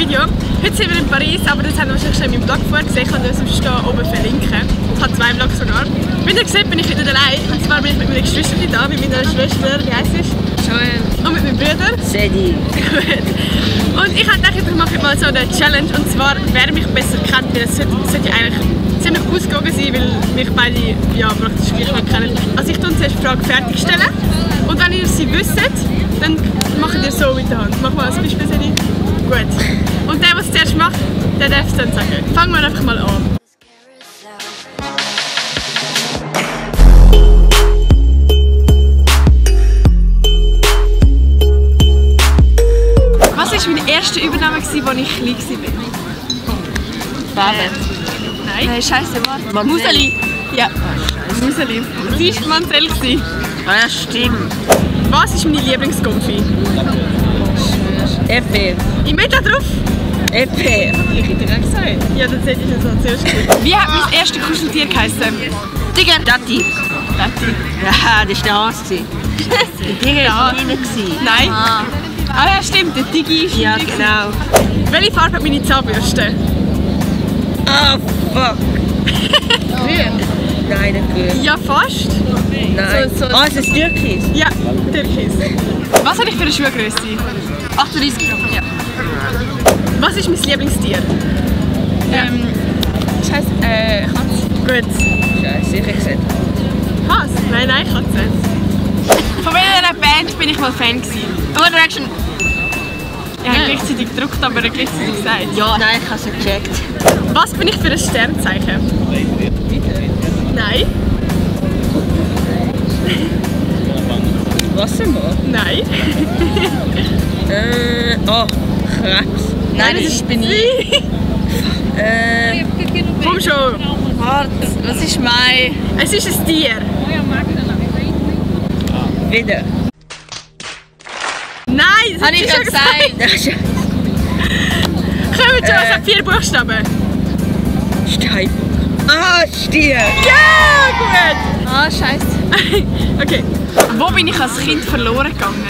Video. Heute sind wir in Paris, aber das haben wir wahrscheinlich schon in meinem Blog vorgesehen. Ich kann das oben verlinken. Ich habe 2 Vlogs sogar. Wie ihr seht, bin ich wieder allein. Und zwar bin ich mit meiner Geschwister da, mit meiner Schwester, wie heisst sie? Joel. Und mit meinem Bruder. Sedi. Gut. Und ich habe gedacht, ich mache mal so eine Challenge. Und zwar, wer mich besser kennt, weil es sollte ja eigentlich ziemlich ausgewogen sein, weil mich beide ja, praktisch gleich nicht kennen. Also ich tue zuerst die Frage fertigstellen. Und wenn ihr sie wisst, dann macht ihr so mit der Hand. Mach mal als Beispiel, Sedi. Gut. Und der, der es zuerst macht, der darf es dann sagen. Fangen wir einfach mal an. Was war meine erste Übernahme, als ich klein war? Babet. Nein. Scheiße, was? Museli. Ja. Museli. Sie war Mansell. Ah, ja, stimmt. Was ist meine Lieblingskonfi? Efe. Ich bin da drauf. Efe. Ich hätte dir gesagt. Ja, das hätte ich jetzt noch zuerst gesagt. Wie hat mein erstes Kuscheltier geheißen? Digga. Dati. Dati. Ja, das war der Hase. Der Digga war kleiner. Nein. Ah ja, stimmt, der Digi ist ja, genau. Welche Farbe hat meine Zahnbürste? Oh, fuck. Grün? Nein, nicht grün. Ja, fast. Nein. So, es ist Türkis? Ja, Türkis. Was habe ich für eine Schuhgröße? 38. Ja. Was ist mein Lieblingstier? Scheiße, Katze. Gut. Scheiße, ich gesagt. Was? Nein, Katze. Von welcher Band bin ich mal Fan gewesen? One Direction. Ich habe gleichzeitig gedruckt, aber gleichzeitig gesagt. Ja, nein, ich habe es gecheckt. Was bin ich für ein Sternzeichen? Nein. Wassermann? Nein. Oh, Krebs. Nein, das ist Spinni. Komm schon. Was ist mein? Es ist ein Tier. Wieder. Nein, das habe ich schon gesagt. Kommen schon, es hat 4 Buchstaben. Stein. Ah, Stier. Ja, gut. Ah, scheiße. Okay. Wo bin ich als Kind verloren gegangen?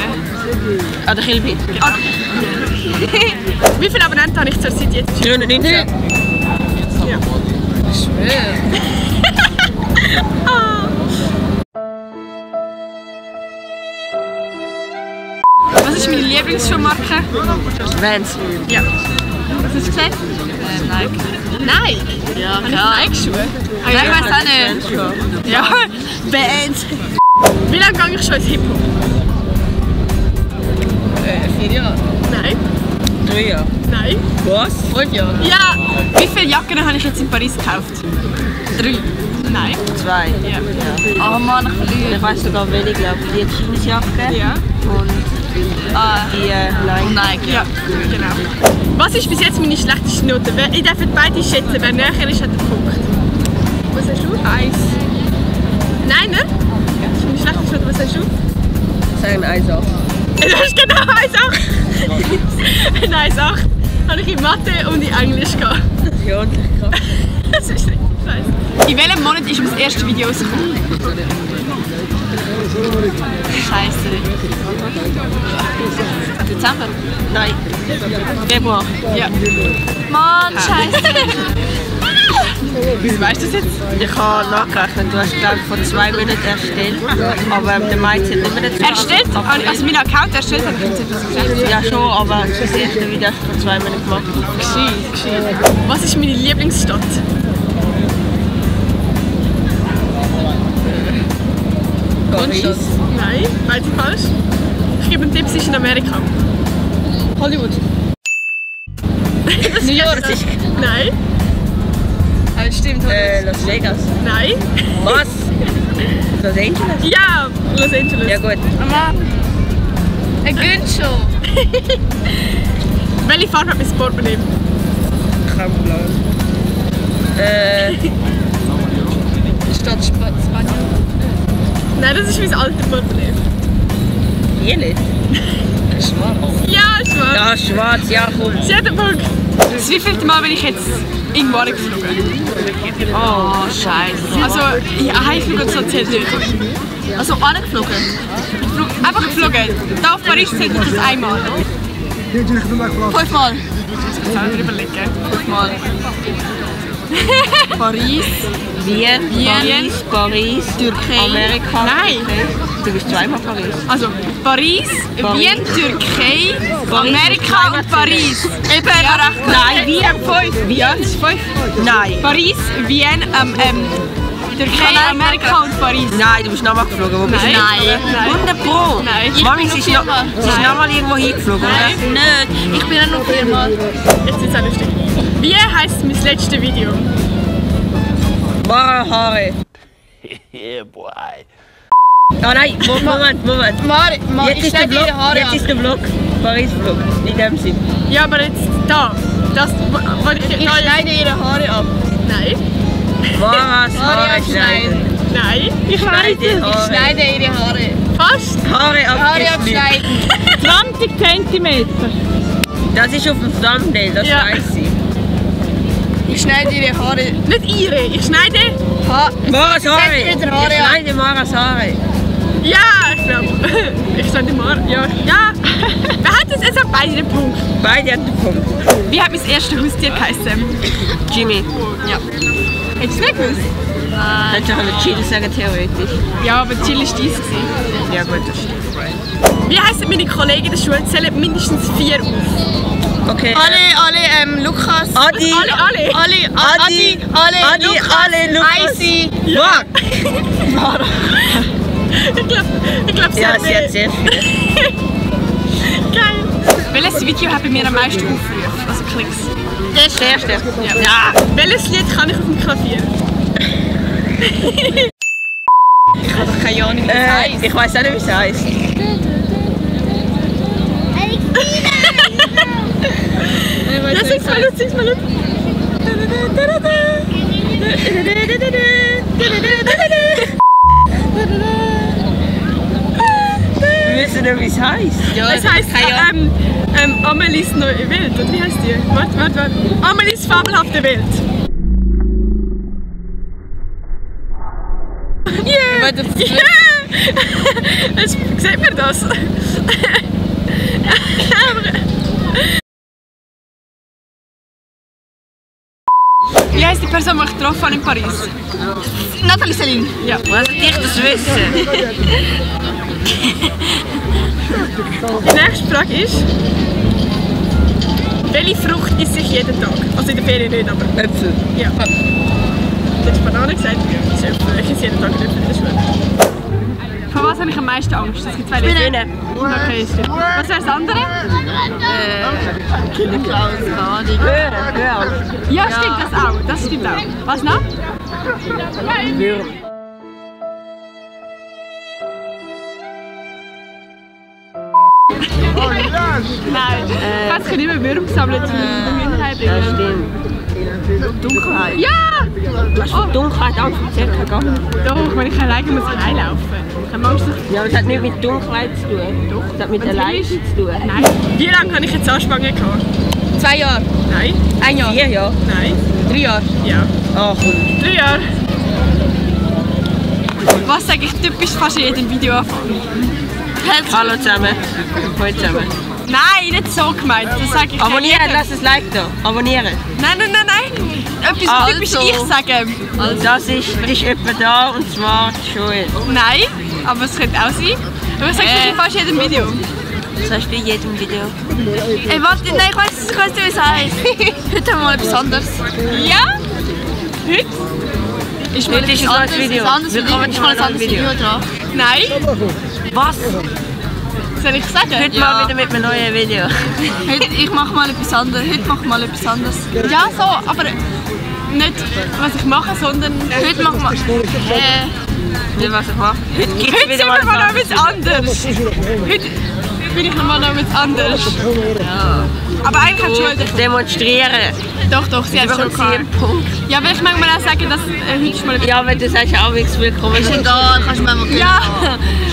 An der Kilby. Wie viele Abonnenten habe ich zur Zeit jetzt? 319. Ja. Ich schwöre. Was ist meine Lieblingsschuhmarke? Vans. Ja. Was hast du gesagt? Nike. Nike? Ja, habe klar. ich Nike-Schuhe? Nein, ich weiß auch nicht. Ja. Bands. Wie lange gehe ich schon ins Hip-Hop? 4 Jahre. Nein. 3 Jahre. Nein. Was? 5 Jahre. Ja. Wie viele Jacken habe ich jetzt in Paris gekauft? 3. Nein. 2. Ja. Oh Mann, ich verliere. Ich weiß sogar welche, glaube ich. Die Jeansjacke. Ja. Und die Nike. Ja, genau. Was ist bis jetzt meine schlechteste Note? Ich darf beide schätzen, wer näher ist, hat den Punkt. Was hast du? 1. Nein, ne? Das ist meine schlechteste Note. Was hast du? Sagen 1,8. Du hast genau 1,8. Ein 1,8 habe ich in Mathe und in Englisch gehabt. Ja, ordentlich krass. Das ist richtig scheiße. In welchem Monat ist mein erstes Video rausgekommen? Scheiße. Dezember? Nein. Februar? Ja. Mann, scheiße. Wieso weißt du das jetzt? Ich habe nachgerechnet, du hast glaube ich vor 2 Monaten erstellt, aber der Mai zählt nicht mehr dazu. Erstellt? Also meinen Account erstellt habe ich jetzt etwas gesagt. Ja schon, aber das erste Video hast du vor 2 Monaten gemacht. Gescheit. Was ist meine Lieblingsstadt? Paris. Nein, beide falsch. Ich gebe einen Tipp, sie ist in Amerika. Hollywood. New York. Nein. Aber stimmt, Las Vegas. Nein. Was? Los Angeles? Ja, Los Angeles. Ja gut. Aber ein Güncho. Welche Farbe hat mein Portemonnaie? Kein Plan. Stadt Spanien. Nein, das ist mein alter Portemonnaie. Ehrlich? Schwarz. Ja, schwarz. Ja, schwarz, ja komm. Sie hat einen Punkt. Das wievielte Mal bin ich jetzt irgendwo geflogen? Oh, scheiße. Also, ja, Heimflug und so zählt nicht. Also angeflogen? Einfach geflogen. Da auf Paris zählt das einmal. 5 Mal. Ich muss auch überlegen. Mal. Paris. Wien. Paris. Türkei. Amerika. Nein. Türkei. Du bist zweimal Paris. Also Paris, Wien, Türkei, Amerika und Paris. Eben, ja. Nein, Wien 5. Ja, das ist 5. Nein. Paris, Wien, Türkei, Amerika und Paris. Nein, du bist nochmal geflogen. Wo bist du? Nein. 100 Pro. Nein. Mami, sie ist nochmal irgendwo hingeflogen, oder? Nicht. Ich bin auch noch 4-mal. Jetzt ist es auch lustig. Wie heisst mein letztes Video? Mara Haare. Yeah, boy. Ah nein, Moment. Mari, Jetzt ist der Vlog. Jetzt ist der Vlog. Paris-Vlog. In dem Sinn. Ja, aber jetzt da. Das, ich schneide ihre Haare ab. Nein. Maras Haare schneiden. Nein. Ich schneide Haare. Ich schneide ihre Haare. Fast. Haare abschneiden. 20 cm. Das ist auf dem Thumbnail, das weiß ich. Ich schneide ihre Haare. Nicht ihre, ich schneide Maras Haare. Ich schneide Maras Haare. Ja, ich glaube. Ich schneide Maras. Ja. Wer hat das jetzt auf beide den Punkt? Beide haben den Punkt. Wie hat mein erstes Haustier geheißen? Jimmy. Ja. Hättest du nicht gewusst? Hättest du auch Chill sagen, theoretisch. Ja, aber Chill war dies. Ja gut, das stimmt. Wie heissen meine Kollegen in der Schule? Zählen mindestens 4 auf. Okay. Alle, Lukas. Adi. Alle, Lukas. Icy. Ja. Ich glaube, Ja, sie hat sehr viel. Geil. Welches Video hat bei mir am meisten Aufrufe? Also Klicks? Das erste. Ja. Welches Lied kann ich auf dem Klavier? Ich habe doch keine Ahnung, wie das heisst. Ich weiß auch nicht, wie es heisst. Ja, sing's mal laut. Wir wissen nicht, wie es heisst. Ja, es heisst Amelies neue Welt, oder wie heisst die? Warte. Amelies fabelhafte Welt. Yeah! Sieht mir das? Wie heisst die Person, die ich getroffen habe in Paris? Nathalie Celine. Ja. Was ich das wissen? Die nächste Frage ist, welche Frucht esse ich jeden Tag? Also in der Ferien nicht, aber... Äpfel. Ja. Du hast Banane gesagt? Ja. Ich esse jeden Tag Äpfel in der Schule. Von was habe ich am meisten Angst? Es gibt zwei Spinnen. Okay, stimmt. Was wäre das andere? Kinderklaus, Hören. Ja, stimmt, das auch. Das stimmt auch. Was noch? Würm. Nein. Ich kann nicht mehr Würmer sammeln, die Ja, stimmt. Dunkelheit. Ja! Du hast von Dunkelheit Angst, vom Zirkel gegangen. Doch, wenn ich alleine muss heimlaufen. Ich habe Angst, Ja, aber das hat nicht mit Dunkelheit zu tun. Doch. Das hat mit allein zu tun. Nein. Wie lange habe ich jetzt Anspangen gehabt? 2 Jahre. Nein. 1 Jahr. 4 Jahre. Nein. 3 Jahre. Ja. Ah, komm. 3 Jahre. Was sage ich typisch fast in jedem Video anfangen? Hallo zusammen. Hallo zusammen. Nein, nicht so gemeint. Das sage ich Abonnieren, jedem. lass ein Like da. Abonnieren. Nein. Etwas typisch ich sage. Das ist jemand da und zwar Joel. Nein, aber es könnte auch sein. Aber ich sage das in fast jedem Video. Das heißt bei jedem Video. Ey, warte, nein, ich weiss nicht, wie es heisst. Heute haben wir mal etwas anderes. Ja? Heute? Ist mal ein anderes Video. Willkommen zu einem anderen Video. Nein. Was? Soll ich sagen? Heute mal wieder mit einem neuen Video. Ich mache mal etwas anderes. Heute mache ich mal etwas anderes. Ja, so, aber nicht was ich mache, sondern heute machen wir... Nicht was ich mache. Heute gibt es Heute wieder sind mal wir mal noch etwas anderes. Heute bin ich noch mal noch etwas anderes. Ja. Aber eigentlich hat Schule... Demonstrieren. Doch, sie hat schon gehabt. Punkt. Ja, aber ich mag mal auch sagen, dass heute ist mal etwas... Ja, wenn du sagst auch nichts willkommen. Ist egal, kannst du mir mal Ja,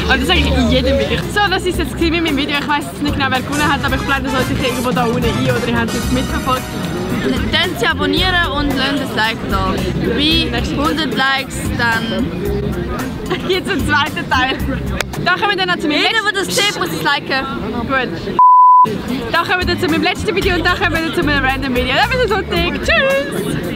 aber das sage ich in jedem Video. So, das ist jetzt mit meinem Video. Ich weiss jetzt nicht genau, wer gewonnen hat, aber ich blende das euch irgendwo da unten ein oder ihr habt es jetzt mitverfolgt. Dann sie abonnieren und lasst ein Like da. Wie 100 Likes, dann gibt es einen zweiten Teil. Dann kommen wir dann noch zu mir. Jeder, der das sieht, muss es liken. Gut. Da kommen wir zu meinem letzten Video und da kommen wir zu einem random Video. Dann bis zum Sonntag. Tschüss!